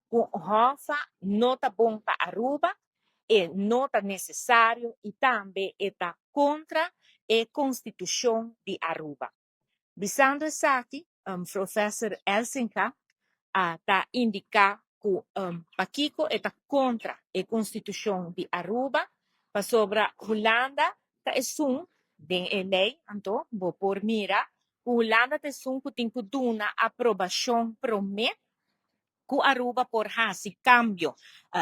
Ku HOFA no ta bon pa Aruba, e no ta nesesario i tambe e ta kontra e konstitushon di Aruba. Bisando esaki, Professor Elsinga a ta indiká ku pakiko e ta kontra e konstitushon di Aruba, pasobra Hulanda ta esun den e lei, anto bo por mira ku Hulanda ta esun ku tin ku duna aprobashon promé ku Aruba por hasi kambio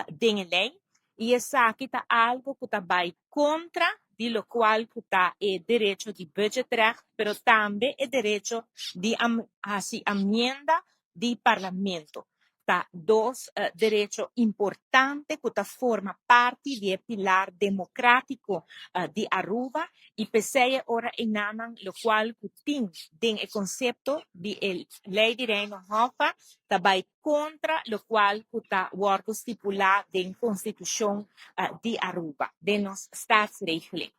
den e lei i esaki ta algu ku ta bai kontra di lokual ku ta e derecho di budgetrecht pero tambe e derecho di hasi amienda di Parlamento. Ta dos derecho importante ku ta forma parti di e pilar demokratiko di Aruba i p'esei e ora enanan lokual ku tin den e konsepto di e Lei di Reino Hoffa ta bai kontra lokual ku ta wòrdu stipulá den Konstitushon di Aruba, den nos Staatsregeling.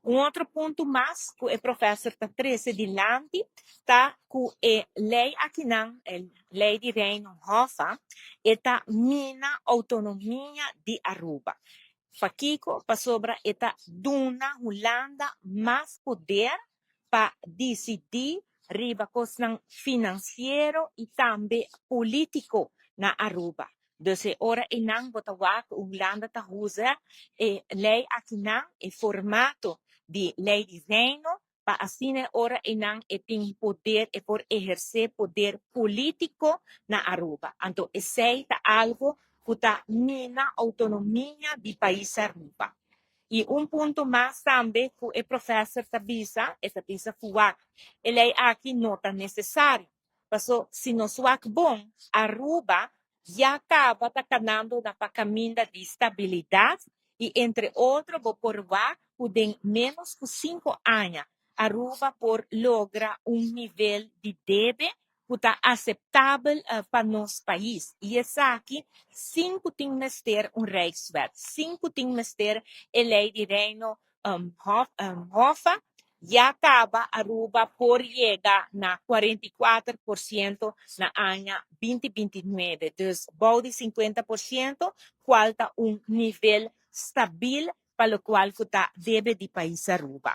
Un otro punto mas ku e profèser ta trese dilanti ta ku e lei akinan, e Lei di Reino Hoffa, e ta mina outonomia di Aruba. Pakiko? Pasobra e ta duna Hulanda mas poder pa disidí riba kosnan finansiero i tambe polítiko na Aruba. Dus e ora einan bo ta wak ku Hulanda ta usa e lei akinan, e formato di Lei di Reino, pa asina e ora einan e tin poder, e por ehersé poder polítiko na Aruba. Anto esei ta algu ku ta mina outonomia di pais Aruba. I un punto mas tambe ku e profèser ta bisa, e ta bisa ku wak e lei aki no ta nesesario. Paso si nos wak bon, Aruba ya kaba ta kanando na pa kaminda di stabilidat i entre otro bo por wak ku den ménos ku sinku aña Aruba por logra un nivel di debe ku ta aseptabel pa nos pais i esaki sin ku tin mester un Rijkswet, sin ku tin mester e Lei di Reino Hoffa, ya kaba Aruba por yega na 44% na aña 2029, dus bou di 50% kual ta un nivel stabil pa lokual ku ta debe di pais Aruba.